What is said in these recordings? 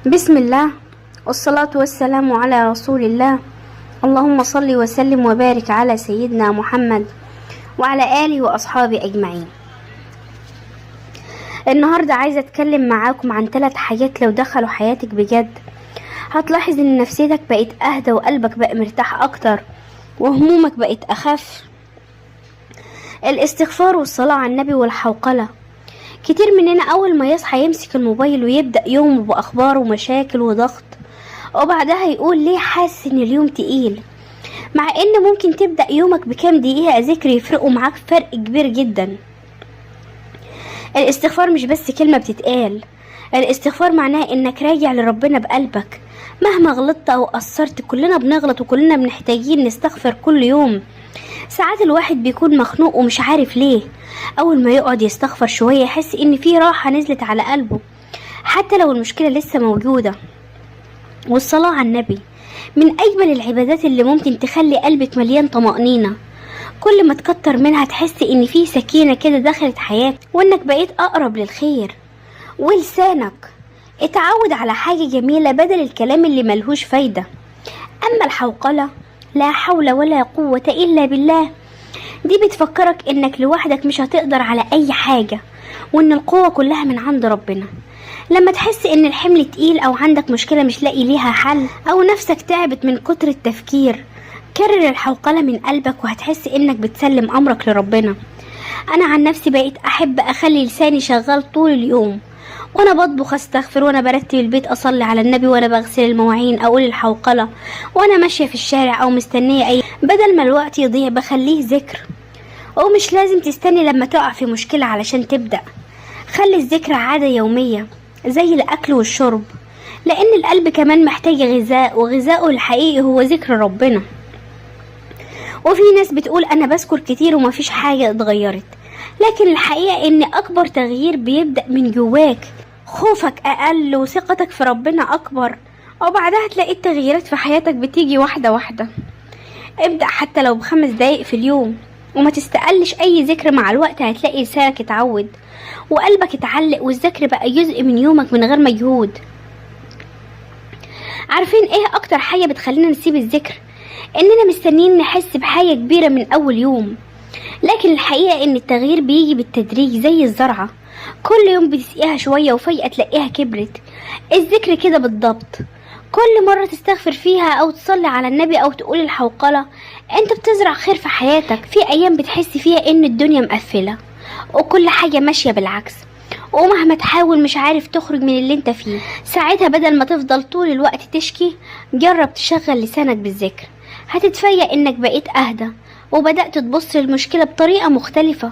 بسم الله والصلاة والسلام على رسول الله. اللهم صل وسلم وبارك على سيدنا محمد وعلى آله وأصحابه أجمعين. النهاردة عايزة أتكلم معاكم عن 3 حاجات لو دخلوا حياتك بجد هتلاحظ إن نفسيتك بقت أهدى وقلبك بقى مرتاح أكتر وهمومك بقت أخف. الاستغفار والصلاة على النبي والحوقلة. كتير مننا أول ما يصحى يمسك الموبايل ويبدأ يومه بأخبار ومشاكل وضغط، وبعدها يقول ليه حاسس إن اليوم تقيل، مع إن ممكن تبدأ يومك بكام دقيقة ذكر يفرقوا معاك فرق كبير جدا. الاستغفار مش بس كلمة بتتقال، الاستغفار معناه إنك راجع لربنا بقلبك مهما غلطت أو قصرت. كلنا بنغلط وكلنا بنحتاجين نستغفر كل يوم. ساعات الواحد بيكون مخنوق ومش عارف ليه، أول ما يقعد يستغفر شوية يحس إن في راحة نزلت على قلبه حتى لو المشكلة لسه موجودة. والصلاة على النبي من أجمل العبادات اللي ممكن تخلي قلبك مليان طمأنينة. كل ما تكتر منها تحس إن في سكينة كده دخلت حياتك وإنك بقيت أقرب للخير. ولسانك اتعود على حاجة جميلة بدل الكلام اللي ملهوش فايدة. أما الحوقلة، لا حول ولا قوة إلا بالله، دي بتفكرك إنك لوحدك مش هتقدر على أي حاجة وإن القوة كلها من عند ربنا. لما تحس إن الحمل تقيل أو عندك مشكلة مش لاقي ليها حل أو نفسك تعبت من كتر التفكير، كرر الحوقلة من قلبك وهتحس إنك بتسلم أمرك لربنا. أنا عن نفسي بقيت أحب أخلي لساني شغال طول اليوم، وانا بطبخ استغفر، وانا برتب البيت اصلي على النبي، وانا بغسل المواعين اقول الحوقلة، وانا ماشية في الشارع او مستنية اي، بدل ما الوقت يضيع بخليه ذكر. ومش لازم تستني لما تقع في مشكلة علشان تبدأ، خلي الذكر عادة يومية زي الاكل والشرب، لان القلب كمان محتاج غذاء، وغذائه الحقيقي هو ذكر ربنا. وفي ناس بتقول انا بذكر كتير ومفيش حاجة اتغيرت، لكن الحقيقة ان اكبر تغيير بيبدأ من جواك. خوفك اقل وثقتك في ربنا اكبر، وبعدها تلاقي التغييرات في حياتك بتيجي واحدة واحدة. ابدأ حتى لو ب5 دقايق في اليوم، وما تستقلش اي ذكر. مع الوقت هتلاقي لسانك اتعود وقلبك اتعلق، والذكر بقى جزء من يومك من غير مجهود. عارفين ايه اكتر حاجة بتخلينا نسيب الذكر؟ اننا مستنيين نحس بحاجة كبيرة من اول يوم، لكن الحقيقة ان التغيير بيجي بالتدريج زي الزرعة، كل يوم بتسقيها شوية وفجأة تلاقيها كبرت. الذكر كده بالضبط، كل مرة تستغفر فيها او تصلي على النبي او تقول الحوقلة انت بتزرع خير في حياتك. في ايام بتحس فيها ان الدنيا مقفلة وكل حاجة ماشية بالعكس، ومهما تحاول مش عارف تخرج من اللي انت فيه. ساعتها بدل ما تفضل طول الوقت تشكي، جرب تشغل لسانك بالذكر، هتتفاجأ انك بقيت اهدى وبدأت تبص للمشكلة بطريقة مختلفة.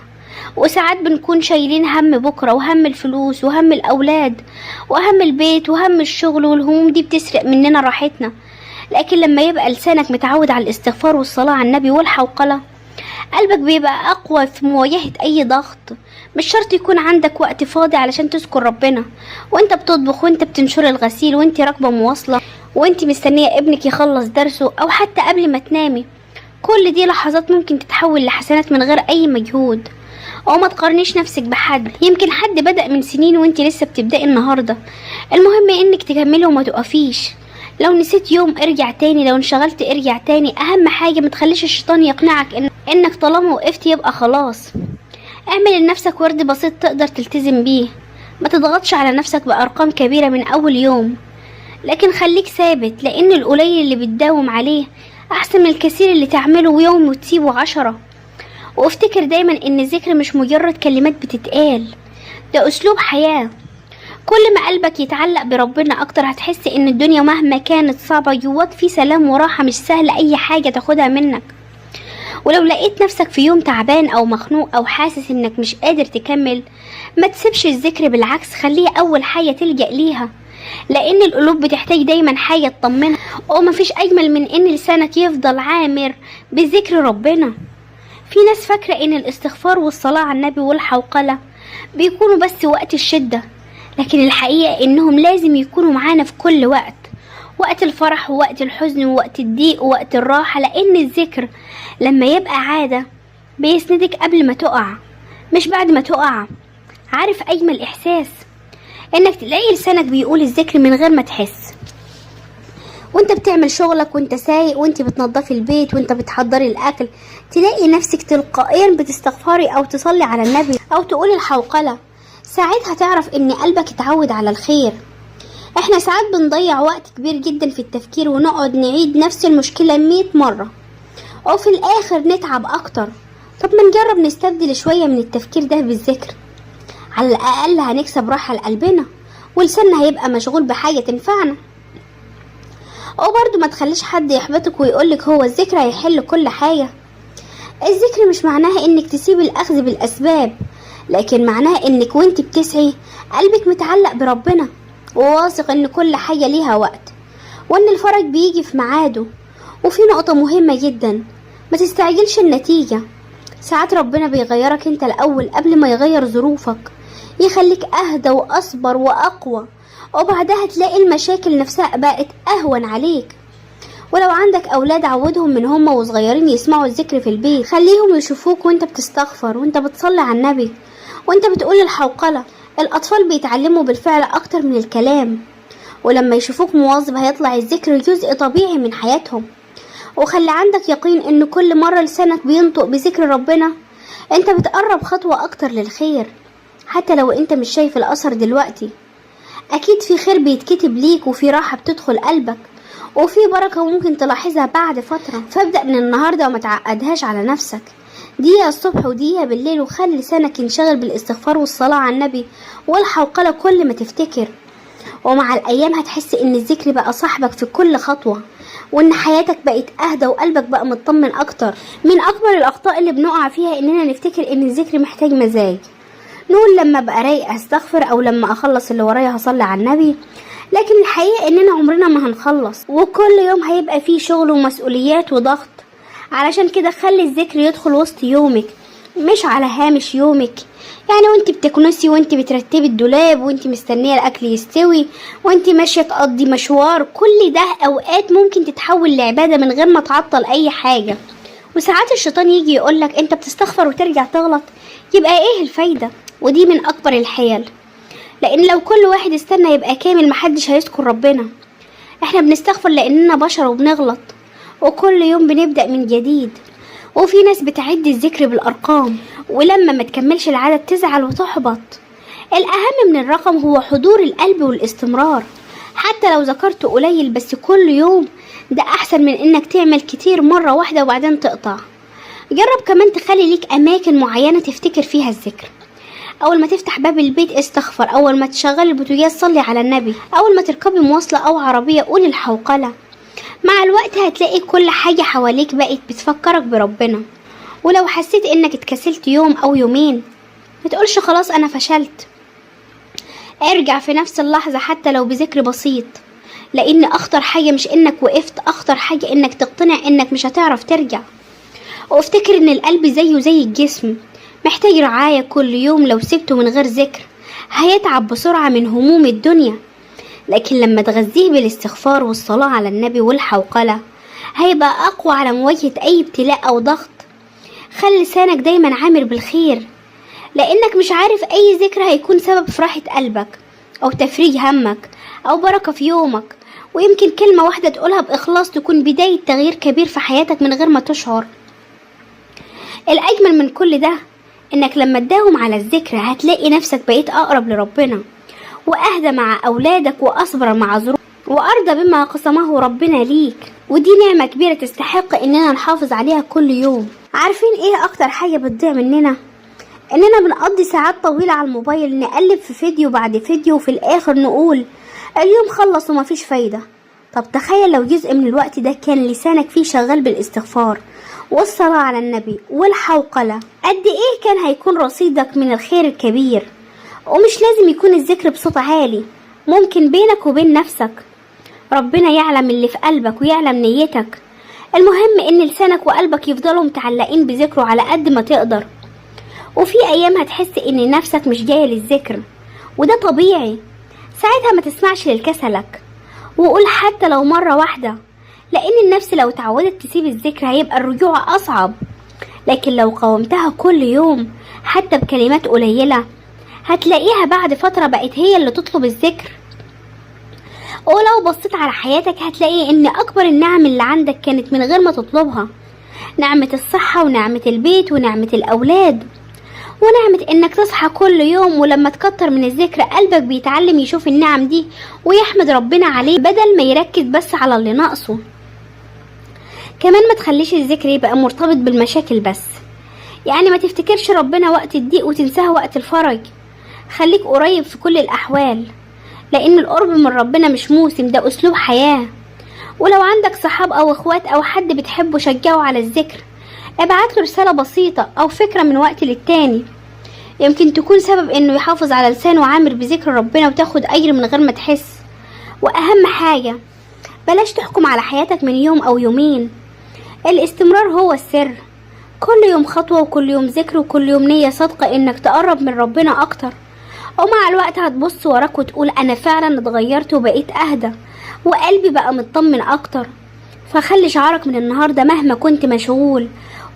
وساعات بنكون شايلين هم بكرة وهم الفلوس وهم الأولاد وهم البيت وهم الشغل، والهموم دي بتسرق مننا راحتنا. لكن لما يبقى لسانك متعود على الاستغفار والصلاة على النبي والحوقلة، قلبك بيبقى أقوى في مواجهة أي ضغط. مش شرط يكون عندك وقت فاضي علشان تذكر ربنا، وانت بتطبخ وانت بتنشر الغسيل وانت راكبة مواصلة وانت مستنية ابنك يخلص درسه، أو حتى قبل ما تنامي. كل دي لحظات ممكن تتحول لحسنات من غير أي مجهود. أو ما تقارنيش نفسك بحد، يمكن حد بدأ من سنين وانت لسه بتبدأي النهاردة. المهم انك تكملي وما تقفيش. لو نسيت يوم ارجع تاني، لو انشغلت ارجع تاني. اهم حاجة ما تخليش الشيطان يقنعك انك طالما وقفت يبقى خلاص. اعمل لنفسك ورد بسيط تقدر تلتزم بيه، ما تضغطش على نفسك بأرقام كبيرة من اول يوم، لكن خليك ثابت، لان القليل اللي بتداوم عليه احسن من الكثير اللي تعمله يوم وتسيبه 10. وافتكر دايما ان الذكر مش مجرد كلمات بتتقال، ده اسلوب حياة. كل ما قلبك يتعلق بربنا اكتر هتحس ان الدنيا مهما كانت صعبة جواك في سلام وراحة مش سهل اي حاجة تاخدها منك. ولو لقيت نفسك في يوم تعبان او مخنوق او حاسس انك مش قادر تكمل، ما تسيبش الذكر، بالعكس خليه اول حاجة تلجأ ليها، لان القلوب بتحتاج دايما حاجة تطمنها، ومفيش اجمل من ان لسانك يفضل عامر بذكر ربنا. في ناس فاكرة ان الاستغفار والصلاة على النبي والحوقلة بيكونوا بس وقت الشدة، لكن الحقيقة انهم لازم يكونوا معانا في كل وقت، وقت الفرح ووقت الحزن ووقت الضيق ووقت الراحة، لان الذكر لما يبقى عادة بيسندك قبل ما تقع مش بعد ما تقع. عارف اجمل احساس؟ انك تلاقي لسانك بيقول الذكر من غير ما تحس، وانت بتعمل شغلك، وانت سايق، وانت بتنظفي البيت، وانت بتحضري الاكل، تلاقي نفسك تلقائيا بتستغفري او تصلي على النبي او تقولي الحوقلة. ساعتها تعرف ان قلبك اتعود على الخير. احنا ساعات بنضيع وقت كبير جدا في التفكير ونقعد نعيد نفس المشكلة 100 مرة وفي الاخر نتعب اكتر. طب ما نجرب نستبدل شوية من التفكير ده بالذكر، على الاقل هنكسب راحة لقلبنا ولساننا هيبقى مشغول بحاجة تنفعنا. وبرضه ما تخليش حد يحبطك ويقولك هو الذكر هيحل كل حاجة. الذكر مش معناها انك تسيب الاخذ بالاسباب، لكن معناها انك وانت بتسعي قلبك متعلق بربنا وواثق ان كل حاجة ليها وقت وان الفرج بيجي في ميعاده. وفي نقطة مهمة جدا، ما تستعجلش النتيجة. ساعات ربنا بيغيرك انت الاول قبل ما يغير ظروفك، يخليك اهدى واصبر واقوى، وبعدها تلاقي المشاكل نفسها بقت اهون عليك. ولو عندك اولاد عودهم من هم وصغيرين يسمعوا الذكر في البيت، خليهم يشوفوك وانت بتستغفر وانت بتصلي على النبي وانت بتقول الحوقلة. الاطفال بيتعلموا بالفعل اكتر من الكلام، ولما يشوفوك مواظب هيطلع الذكر جزء طبيعي من حياتهم. وخلي عندك يقين ان كل مرة لسانك بينطق بذكر ربنا انت بتقرب خطوة اكتر للخير، حتى لو انت مش شايف الاثر دلوقتي. اكيد في خير بيتكتب ليك، وفي راحة بتدخل قلبك، وفي بركة ممكن تلاحظها بعد فترة. فابدأ من النهاردة وما تعقدهاش على نفسك، دقيقة الصبح ودقيقة بالليل، وخلي لسانك ينشغل بالاستغفار والصلاة على النبي والحوقلة كل ما تفتكر. ومع الأيام هتحس إن الذكر بقى صاحبك في كل خطوة، وإن حياتك بقت أهدى وقلبك بقى مطمن أكتر. من أكبر الأخطاء اللي بنقع فيها إننا نفتكر إن الذكر محتاج مزاج، نقول لما بقى رايق هستغفر، أو لما أخلص اللي ورايا هصلي على النبي. لكن الحقيقة إننا عمرنا ما هنخلص، وكل يوم هيبقى فيه شغل ومسؤوليات وضغط. علشان كده خلي الذكر يدخل وسط يومك مش على هامش يومك. يعني وانت بتكنسي، وانت بترتبي الدولاب، وانت مستنية الاكل يستوي، وانت ماشية تقضي مشوار، كل ده اوقات ممكن تتحول لعبادة من غير ما تعطل اي حاجة. وساعات الشيطان يجي يقولك انت بتستغفر وترجع تغلط، يبقى ايه الفايدة؟ ودي من اكبر الحيل، لان لو كل واحد استنى يبقى كامل محدش هيذكر ربنا. احنا بنستغفر لاننا بشر وبنغلط، وكل يوم بنبدأ من جديد. وفي ناس بتعد الذكر بالأرقام، ولما ما تكملش العدد تزعل وتحبط. الأهم من الرقم هو حضور القلب والاستمرار. حتى لو ذكرت قليل بس كل يوم، ده أحسن من إنك تعمل كتير مرة واحدة وبعدين تقطع. جرب كمان تخلي ليك أماكن معينة تفتكر فيها الذكر. أول ما تفتح باب البيت استغفر، أول ما تشغل البوتاجاز صلي على النبي، أول ما تركبي مواصلة أو عربية قولي الحوقلة. مع الوقت هتلاقي كل حاجة حواليك بقت بتفكرك بربنا. ولو حسيت انك اتكسلت يوم او يومين ما تقولش خلاص انا فشلت، ارجع في نفس اللحظة حتى لو بذكر بسيط. لان اخطر حاجة مش انك وقفت، اخطر حاجة انك تقتنع انك مش هتعرف ترجع. وافتكر ان القلب زيه زي الجسم، محتاج رعاية كل يوم. لو سبته من غير ذكر هيتعب بسرعة من هموم الدنيا، لكن لما تغذيه بالاستغفار والصلاة على النبي والحوقلة هيبقى أقوى على مواجهة أي ابتلاء أو ضغط. خلي لسانك دايما عامر بالخير، لأنك مش عارف أي ذكر هيكون سبب في راحة قلبك أو تفريج همك أو بركة في يومك. ويمكن كلمة واحدة تقولها بإخلاص تكون بداية تغيير كبير في حياتك من غير ما تشعر. الأجمل من كل ده إنك لما تداوم على الذكر هتلاقي نفسك بقيت أقرب لربنا، وأهدى مع أولادك، وأصبر مع ظروف، وأرضى بما قسمه ربنا ليك. ودي نعمة كبيرة تستحق إننا نحافظ عليها كل يوم. عارفين إيه أكتر حاجة بتضيع مننا؟ إننا بنقضي ساعات طويلة على الموبايل نقلب في فيديو بعد فيديو، وفي الآخر نقول اليوم خلص ومفيش فايدة. طب تخيل لو جزء من الوقت ده كان لسانك فيه شغال بالاستغفار والصلاة على النبي والحوقلة، قد إيه كان هيكون رصيدك من الخير الكبير. ومش لازم يكون الذكر بصوت عالي، ممكن بينك وبين نفسك. ربنا يعلم اللي في قلبك ويعلم نيتك. المهم ان لسانك وقلبك يفضلوا متعلقين بذكره على قد ما تقدر. وفي ايام هتحس ان نفسك مش جاية للذكر، وده طبيعي. ساعتها ما تسمعش للكسلك وقول حتى لو مرة واحدة، لان النفس لو اتعودت تسيب الذكر هيبقى الرجوع اصعب. لكن لو قاومتها كل يوم حتى بكلمات قليلة هتلاقيها بعد فترة بقت هي اللي تطلب الذكر. ولو بصيت على حياتك هتلاقي ان اكبر النعم اللي عندك كانت من غير ما تطلبها، نعمة الصحة ونعمة البيت ونعمة الاولاد ونعمة انك تصحى كل يوم. ولما تكتر من الذكر قلبك بيتعلم يشوف النعم دي ويحمد ربنا عليه بدل ما يركز بس على اللي ناقصه. كمان ما تخليش الذكر يبقى مرتبط بالمشاكل بس، يعني ما تفتكرش ربنا وقت الضيق وتنساه وقت الفرج. خليك قريب في كل الأحوال، لأن القرب من ربنا مش موسم، ده أسلوب حياة. ولو عندك صحاب أو إخوات أو حد بتحبه شجعه على الذكر، ابعت له رسالة بسيطة أو فكرة من وقت للتاني، يمكن تكون سبب إنه يحافظ على لسانه عامر بذكر ربنا وتاخد أجر من غير ما تحس. وأهم حاجة بلاش تحكم على حياتك من يوم أو يومين، الاستمرار هو السر. كل يوم خطوة، وكل يوم ذكر، وكل يوم نية صادقة إنك تقرب من ربنا أكتر. ومع الوقت هتبص وراك وتقول أنا فعلا اتغيرت وبقيت أهدى وقلبي بقى مطمن أكتر. فخلي شعارك من النهاردة مهما كنت مشغول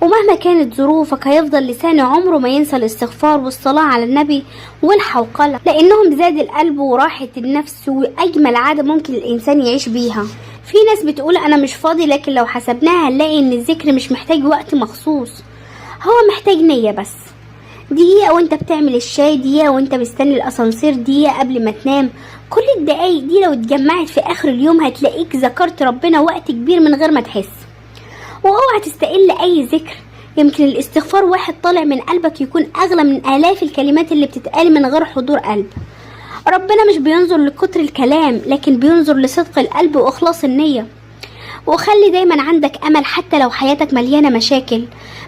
ومهما كانت ظروفك هيفضل لساني عمره ما ينسى الاستغفار والصلاة على النبي والحوقلة، لأنهم زاد القلب وراحة النفس وأجمل عادة ممكن الإنسان يعيش بيها. في ناس بتقول أنا مش فاضي، لكن لو حسبناها هنلاقي إن الذكر مش محتاج وقت مخصوص، هو محتاج نية بس. دقيقة وانت بتعمل الشاي، دقيقة وانت مستني الأسانسير، دقيقة قبل ما تنام. كل الدقايق دي لو اتجمعت في آخر اليوم هتلاقيك ذكرت ربنا وقت كبير من غير ما تحس. واوعى تستقل اي ذكر، يمكن الاستغفار واحد طالع من قلبك يكون اغلى من الاف الكلمات اللي بتتقال من غير حضور قلب. ربنا مش بينظر لكتر الكلام، لكن بينظر لصدق القلب واخلاص النية. وخلي دايما عندك امل حتى لو حياتك مليانة مشاكل،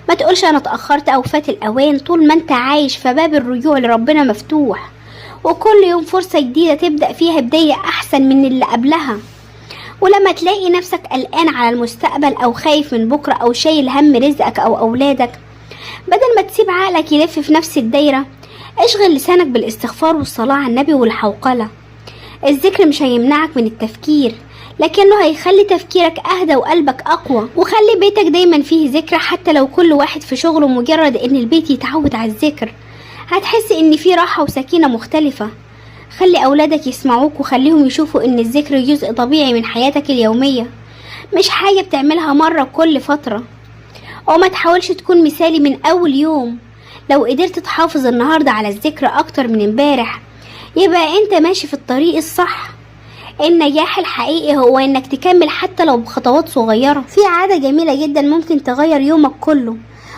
ما تقولش انا اتأخرت او فات الاوان. طول ما انت عايش فباب الرجوع لربنا مفتوح، وكل يوم فرصة جديدة تبدأ فيها بداية احسن من اللي قبلها. ولما تلاقي نفسك قلقان على المستقبل او خايف من بكرة او شايل هم رزقك او اولادك، بدل ما تسيب عقلك يلف في نفس الدايرة اشغل لسانك بالاستغفار والصلاة على النبي والحوقلة. الذكر مش هيمنعك من التفكير، لكنه هيخلي تفكيرك اهدى وقلبك اقوى. وخلي بيتك دايما فيه ذكر حتى لو كل واحد في شغله، مجرد ان البيت يتعود على الذكر هتحس ان فيه راحة وسكينة مختلفة. خلي أولادك يسمعوك وخليهم يشوفوا إن الذكر جزء طبيعي من حياتك اليومية، مش حاجة بتعملها مرة كل فترة. وما تحاولش تكون مثالي من أول يوم، لو قدرت تحافظ النهاردة على الذكر أكتر من امبارح يبقى أنت ماشي في الطريق الصح. النجاح الحقيقي هو إنك تكمل حتى لو بخطوات صغيرة. في عادة جميلة جدا ممكن تغير يومك كله،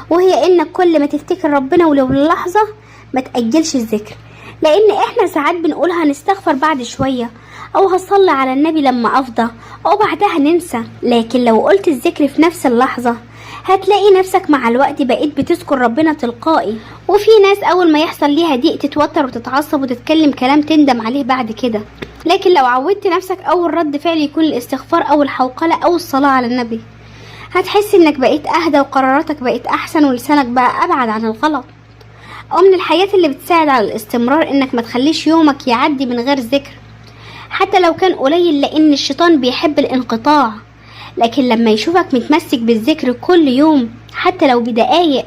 وهي إنك كل ما تفتكر ربنا ولو للحظة ما تأجلش الذكر، لان احنا ساعات بنقول هنستغفر بعد شوية او هصلي على النبي لما افضى او بعدها ننسى. لكن لو قلت الذكر في نفس اللحظة هتلاقي نفسك مع الوقت بقيت بتذكر ربنا تلقائي. وفي ناس اول ما يحصل ليها ضيق تتوتر وتتعصب وتتكلم كلام تندم عليه بعد كده، لكن لو عودت نفسك اول رد فعل يكون الاستغفار او الحوقلة او الصلاة على النبي، هتحس انك بقيت اهدى وقراراتك بقت احسن ولسانك بقى ابعد عن الغلط. ومن الحاجات اللي بتساعد على الاستمرار انك ما تخليش يومك يعدي من غير ذكر حتى لو كان قليل، لان الشيطان بيحب الانقطاع. لكن لما يشوفك متمسك بالذكر كل يوم حتى لو بدقايق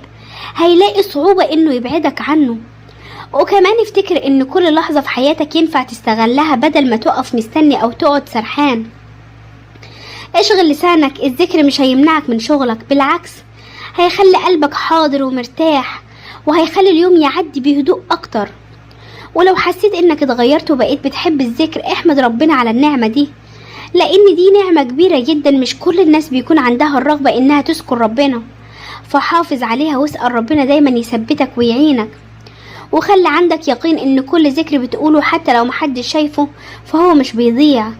هيلاقي صعوبة انه يبعدك عنه. وكمان افتكر ان كل لحظة في حياتك ينفع تستغلها بدل ما تقف مستني او تقعد سرحان. اشغل لسانك، الذكر مش هيمنعك من شغلك، بالعكس هيخلي قلبك حاضر ومرتاح وهيخلي اليوم يعدي بهدوء اكتر. ولو حسيت انك اتغيرت وبقيت بتحب الذكر احمد ربنا على النعمة دي، لان دي نعمة كبيرة جدا مش كل الناس بيكون عندها الرغبة انها تذكر ربنا. فحافظ عليها واسأل ربنا دايما يثبتك ويعينك. وخلي عندك يقين ان كل ذكر بتقوله حتى لو محدش شايفه فهو مش بيضيع.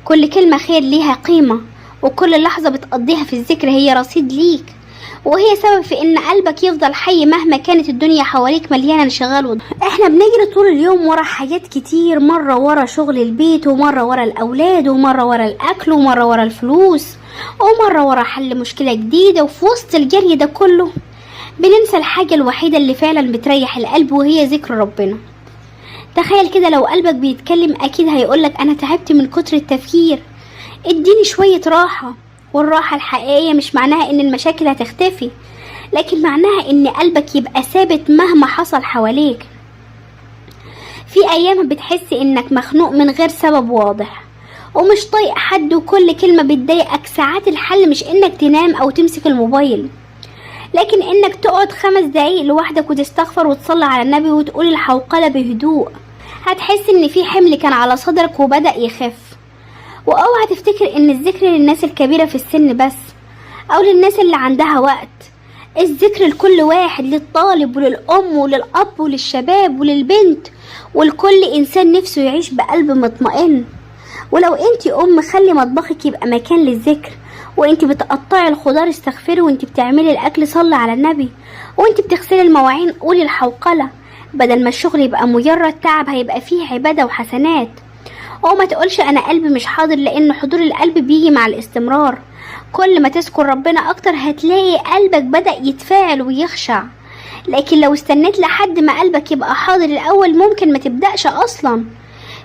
كل كلمة خير ليها قيمة، وكل لحظة بتقضيها في الذكر هي رصيد ليك، وهي سبب في ان قلبك يفضل حي مهما كانت الدنيا حواليك مليانة انشغال. احنا بنجري طول اليوم ورا حاجات كتير، مرة ورا شغل البيت، ومرة ورا الاولاد، ومرة ورا الاكل، ومرة ورا الفلوس، ومرة ورا حل مشكلة جديدة. وفي وسط الجري ده كله بننسى الحاجة الوحيدة اللي فعلا بتريح القلب، وهي ذكر ربنا. تخيل كده لو قلبك بيتكلم اكيد هيقولك انا تعبت من كتر التفكير، اديني شوية راحة. والراحة الحقيقية مش معناها ان المشاكل هتختفي، لكن معناها ان قلبك يبقى ثابت مهما حصل حواليك. في أيام بتحس إنك مخنوق من غير سبب واضح ومش طايق حد وكل كلمة بتضايقك. ساعات الحل مش إنك تنام أو تمسك الموبايل، لكن إنك تقعد 5 دقايق لوحدك وتستغفر وتصلي على النبي وتقول الحوقلة بهدوء. هتحس إن في حمل كان على صدرك وبدأ يخف. واوعى تفتكر إن الذكر للناس الكبيرة في السن بس أو للناس اللي عندها وقت. الذكر لكل واحد، للطالب وللأم وللأب وللشباب وللبنت ولكل إنسان نفسه يعيش بقلب مطمئن. ولو انتي أم خلي مطبخك يبقى مكان للذكر، وانتي بتقطعي الخضار استغفري، وانتي بتعملي الأكل صلي على النبي، وانتي بتغسلي المواعين قولي الحوقلة. بدل ما الشغل يبقى مجرد تعب هيبقى فيه عبادة وحسنات. وما تقولش أنا قلبي مش حاضر، لأن حضور القلب بيجي مع الاستمرار. كل ما تذكر ربنا أكتر هتلاقي قلبك بدأ يتفاعل ويخشع. لكن لو استنيت لحد ما قلبك يبقى حاضر الأول ممكن ما تبدأش أصلا.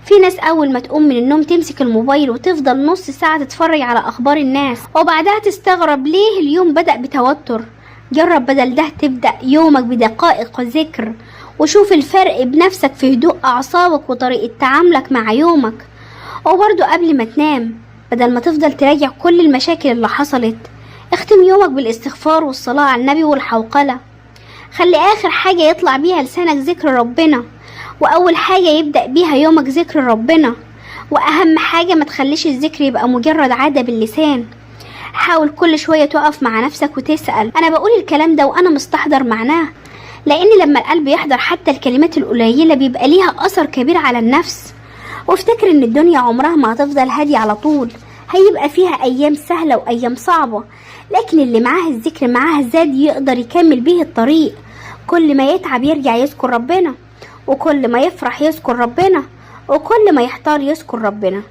في ناس أول ما تقوم من النوم تمسك الموبايل وتفضل نص ساعة تتفرج على أخبار الناس، وبعدها تستغرب ليه اليوم بدأ بتوتر. جرب بدل ده تبدأ يومك بدقائق ذكر، وشوف الفرق بنفسك في هدوء أعصابك وطريقة تعاملك مع يومك. وبرضو قبل ما تنام بدل ما تفضل تراجع كل المشاكل اللي حصلت، اختم يومك بالاستغفار والصلاة على النبي والحوقلة. خلي آخر حاجة يطلع بيها لسانك ذكر ربنا، وأول حاجة يبدأ بيها يومك ذكر ربنا. وأهم حاجة ما تخليش الذكر يبقى مجرد عادة باللسان. حاول كل شوية تقف مع نفسك وتسأل أنا بقول الكلام ده وأنا مستحضر معناه، لأن لما القلب يحضر حتى الكلمات القليلة بيبقى ليها أثر كبير على النفس. وافتكر إن الدنيا عمرها ما هتفضل هادية على طول، هيبقى فيها أيام سهلة وأيام صعبة، لكن اللي معاه الذكر معاه زاد يقدر يكمل بيه الطريق. كل ما يتعب يرجع يذكر ربنا، وكل ما يفرح يذكر ربنا، وكل ما يحتار يذكر ربنا.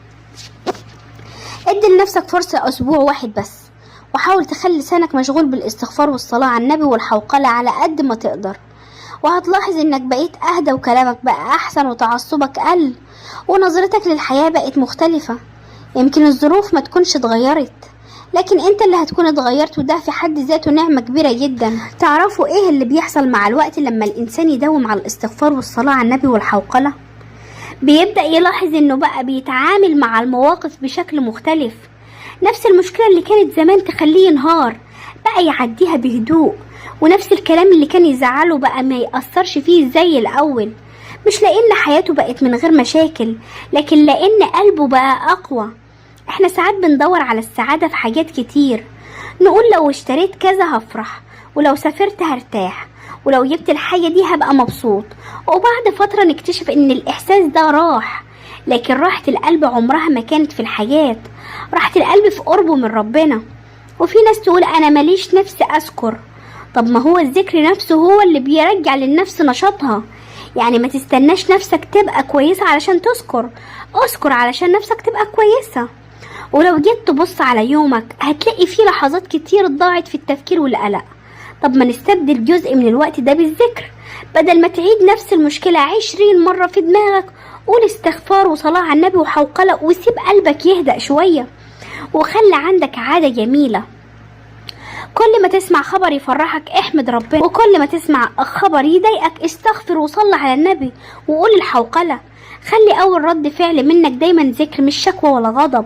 ادي لنفسك فرصة أسبوع واحد بس، وحاول تخلي لسانك مشغول بالاستغفار والصلاة على النبي والحوقلة على قد ما تقدر، وهتلاحظ انك بقيت اهدى وكلامك بقى احسن وتعصبك قل ونظرتك للحياة بقت مختلفة. يمكن الظروف ما تكونش اتغيرت، لكن انت اللي هتكون اتغيرت، وده في حد ذاته نعمة كبيرة جدا. تعرفوا ايه اللي بيحصل مع الوقت لما الانسان يداوم على الاستغفار والصلاة على النبي والحوقلة؟ بيبدأ يلاحظ انه بقى بيتعامل مع المواقف بشكل مختلف. نفس المشكلة اللي كانت زمان تخليه ينهار بقى يعديها بهدوء، ونفس الكلام اللي كان يزعله بقى ما يأثرش فيه زي الأول. مش لأن حياته بقت من غير مشاكل، لكن لأن قلبه بقى أقوى. احنا ساعات بندور على السعادة في حاجات كتير، نقول لو اشتريت كذا هفرح، ولو سافرت هرتاح، ولو جبت الحاجة دي هبقى مبسوط، وبعد فترة نكتشف ان الإحساس ده راح. لكن راحة القلب عمرها ما كانت في الحاجات، راحة القلب في قربه من ربنا. وفي ناس تقول أنا ماليش نفس أذكر. طب ما هو الذكر نفسه هو اللي بيرجع للنفس نشاطها. يعني ما تستناش نفسك تبقى كويسة علشان تذكر، اذكر علشان نفسك تبقى كويسة. ولو جيت تبص على يومك هتلاقي فيه لحظات كتير ضاعت في التفكير والقلق. طب ما نستبدل جزء من الوقت ده بالذكر، بدل ما تعيد نفس المشكلة 20 مرة في دماغك، قول استغفار وصلاة على النبي وحوقلة، وسيب قلبك يهدأ شوية. وخلي عندك عادة جميلة، كل ما تسمع خبر يفرحك احمد ربنا، وكل ما تسمع خبر يضايقك استغفر وصلي على النبي وقول الحوقلة. خلي اول رد فعل منك دايما ذكر، مش شكوى ولا غضب.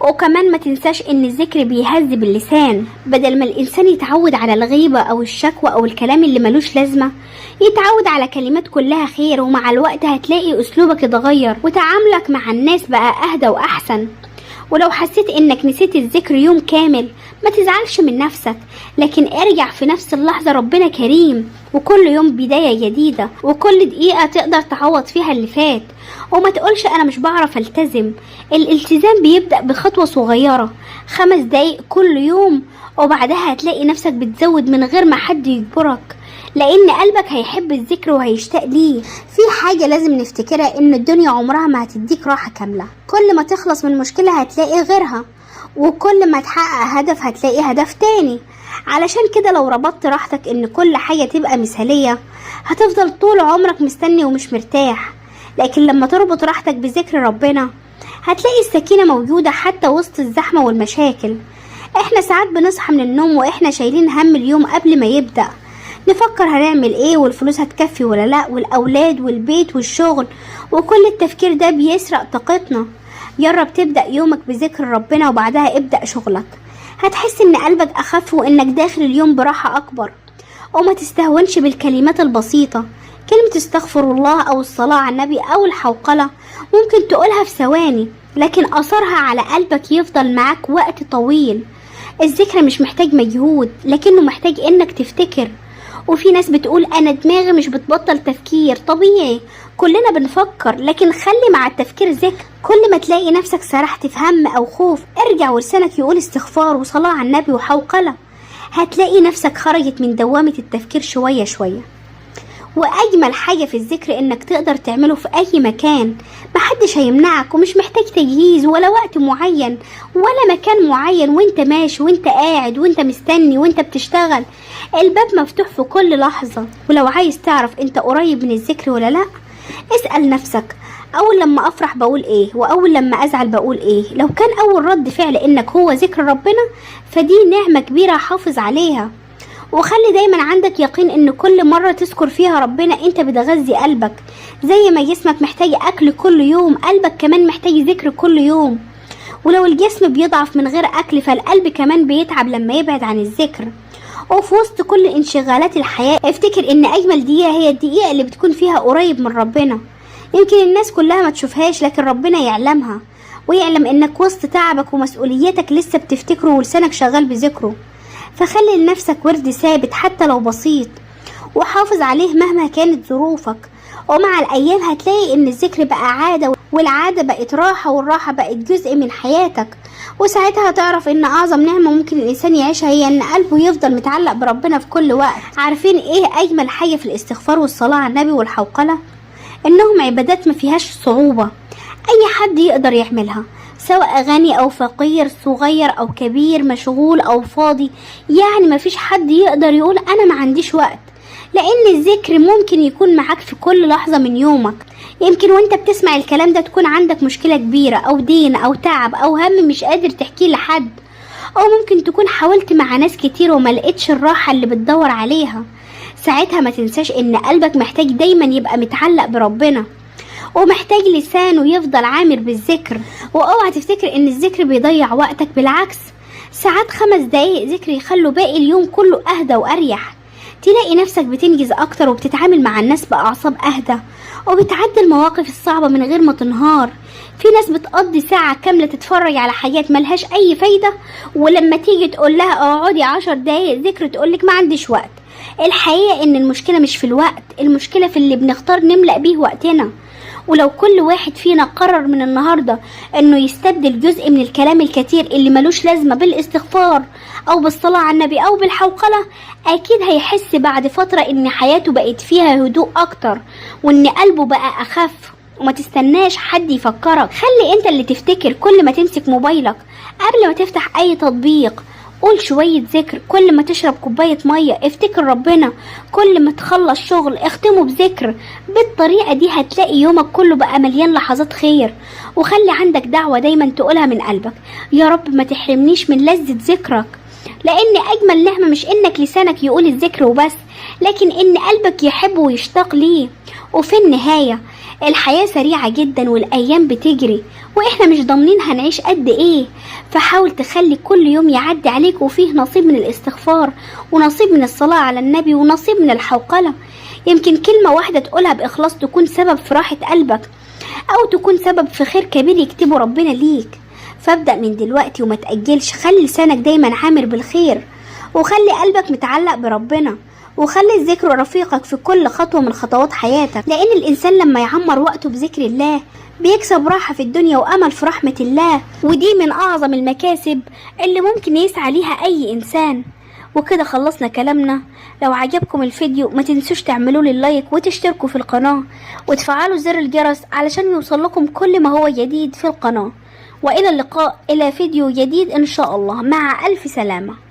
وكمان ما تنساش ان الذكر بيهذب اللسان. بدل ما الانسان يتعود على الغيبة او الشكوى او الكلام اللي ملوش لازمة، يتعود على كلمات كلها خير، ومع الوقت هتلاقي اسلوبك اتغير وتعاملك مع الناس بقى اهدى واحسن. ولو حسيت انك نسيت الذكر يوم كامل ما تزعلش من نفسك، لكن ارجع في نفس اللحظة. ربنا كريم، وكل يوم بداية جديدة، وكل دقيقة تقدر تعوض فيها اللي فات. وما تقولش انا مش بعرف التزم. الالتزام بيبدأ بخطوة صغيرة، 5 دقايق كل يوم، وبعدها هتلاقي نفسك بتزود من غير ما حد يجبرك، لان قلبك هيحب الذكر وهيشتاق ليه. في حاجة لازم نفتكرها، ان الدنيا عمرها ما هتديك راحة كاملة. كل ما تخلص من مشكلة هتلاقي غيرها، وكل ما تحقق هدف هتلاقي هدف تاني. علشان كده لو ربطت راحتك ان كل حاجة تبقى مثالية هتفضل طول عمرك مستني ومش مرتاح. لكن لما تربط راحتك بذكر ربنا هتلاقي السكينة موجودة حتى وسط الزحمة والمشاكل. احنا ساعات بنصحى من النوم واحنا شايلين هم اليوم قبل ما يبدأ، نفكر هنعمل ايه، والفلوس هتكفي ولا لا، والاولاد والبيت والشغل، وكل التفكير ده بيسرق طاقتنا. جرب تبدأ يومك بذكر ربنا وبعدها ابدأ شغلك، هتحس ان قلبك اخف وانك داخل اليوم براحة اكبر. وما تستهونش بالكلمات البسيطة، كلمة استغفر الله او الصلاة على النبي او الحوقلة ممكن تقولها في ثواني، لكن اثرها على قلبك يفضل معاك وقت طويل. الذكر مش محتاج مجهود، لكنه محتاج انك تفتكر. وفي ناس بتقول انا دماغي مش بتبطل تفكير، طبيعي كلنا بنفكر، لكن خلي مع التفكير ذكر. كل ما تلاقي نفسك سرحت في هم او خوف، ارجع ولسانك يقول استغفار وصلاة على النبي وحوقلة، هتلاقي نفسك خرجت من دوامة التفكير شوية شوية. واجمل حاجة في الذكر انك تقدر تعمله في اي مكان، محدش هيمنعك، ومش محتاج تجهيز ولا وقت معين ولا مكان معين. وانت ماشي وانت قاعد وانت مستني وانت بتشتغل، الباب مفتوح في كل لحظة. ولو عايز تعرف انت قريب من الذكر ولا لا، اسأل نفسك: اول لما افرح بقول ايه، واول لما ازعل بقول ايه؟ لو كان اول رد فعل انك هو ذكر ربنا، فدي نعمة كبيرة حافظ عليها. وخلي دايما عندك يقين ان كل مرة تذكر فيها ربنا انت بتغذي قلبك. زي ما جسمك محتاج اكل كل يوم، قلبك كمان محتاج ذكر كل يوم. ولو الجسم بيضعف من غير اكل، فالقلب كمان بيتعب لما يبعد عن الذكر. وفي وسط كل انشغالات الحياة، افتكر ان اجمل دقيقة هي الدقيقة اللي بتكون فيها قريب من ربنا. يمكن الناس كلها ما تشوفهاش، لكن ربنا يعلمها، ويعلم انك وسط تعبك ومسؤوليتك لسه بتفتكره ولسانك شغال بذكره. فخلي لنفسك ورد ثابت حتى لو بسيط، وحافظ عليه مهما كانت ظروفك. ومع الأيام هتلاقي إن الذكر بقى عادة، والعادة بقت راحة، والراحة بقت جزء من حياتك. وساعتها هتعرف إن أعظم نعمة ممكن الإنسان يعيشها هي إن قلبه يفضل متعلق بربنا في كل وقت. عارفين إيه أجمل حاجة في الاستغفار والصلاة على النبي والحوقلة؟ إنهم عبادات ما فيهاش صعوبة، أي حد يقدر يعملها، سواء غني أو فقير، صغير أو كبير، مشغول أو فاضي. يعني ما فيش حد يقدر يقول أنا ما عنديش وقت، لأن الذكر ممكن يكون معاك في كل لحظة من يومك. يمكن وانت بتسمع الكلام ده تكون عندك مشكلة كبيرة أو دين أو تعب أو هم مش قادر تحكيه لحد، أو ممكن تكون حاولت مع ناس كتير وما لقيتش الراحة اللي بتدور عليها. ساعتها ما تنساش إن قلبك محتاج دايما يبقى متعلق بربنا، ومحتاج لسانه يفضل عامر بالذكر. واوعى تفتكر ان الذكر بيضيع وقتك، بالعكس، ساعات 5 دقايق ذكر يخلوا باقي اليوم كله اهدى واريح. تلاقي نفسك بتنجز اكتر، وبتتعامل مع الناس باعصاب اهدى، وبتعدي المواقف الصعبة من غير ما تنهار. في ناس بتقضي ساعة كاملة تتفرج على حاجات ملهاش اي فايدة، ولما تيجي تقول لها اقعدي 10 دقايق ذكر تقولك ما عنديش وقت. الحقيقة ان المشكلة مش في الوقت، المشكلة في اللي بنختار نملأ بيه وقتنا. ولو كل واحد فينا قرر من النهاردة انه يستبدل جزء من الكلام الكتير اللي ملوش لازمة بالاستغفار او بالصلاة على النبي او بالحوقلة، اكيد هيحس بعد فترة ان حياته بقت فيها هدوء اكتر، وان قلبه بقى اخف. وما تستناش حد يفكرك، خلي انت اللي تفتكر. كل ما تمسك موبايلك، قبل ما تفتح اي تطبيق، قول شوية ذكر. كل ما تشرب كوباية مية افتكر ربنا. كل ما تخلص شغل اختمه بذكر. بالطريقة دي هتلاقي يومك كله بقى مليان لحظات خير. وخلي عندك دعوة دايما تقولها من قلبك: يا رب ما تحرمنيش من لذة ذكرك. لان اجمل نعمة مش انك لسانك يقول الذكر وبس، لكن ان قلبك يحبه ويشتاق ليه. وفي النهاية الحياة سريعة جدا والايام بتجري، واحنا مش ضامنين هنعيش قد ايه. فحاول تخلي كل يوم يعدي عليك وفيه نصيب من الاستغفار، ونصيب من الصلاة على النبي، ونصيب من الحوقلة. يمكن كلمة واحدة تقولها بإخلاص تكون سبب في راحة قلبك، أو تكون سبب في خير كبير يكتبه ربنا ليك. فابدأ من دلوقتي وما تأجلش. خلي لسانك دايما عامر بالخير، وخلي قلبك متعلق بربنا، وخلي الذكر رفيقك في كل خطوة من خطوات حياتك. لأن الإنسان لما يعمر وقته بذكر الله بيكسب راحة في الدنيا وأمل في رحمة الله، ودي من أعظم المكاسب اللي ممكن يسعى ليها أي إنسان. وكده خلصنا كلامنا. لو عجبكم الفيديو ما تنسوش تعملوا لي اللايك وتشتركوا في القناة وتفعلوا زر الجرس علشان يوصل لكم كل ما هو جديد في القناة. وإلى اللقاء إلى فيديو جديد إن شاء الله، مع ألف سلامة.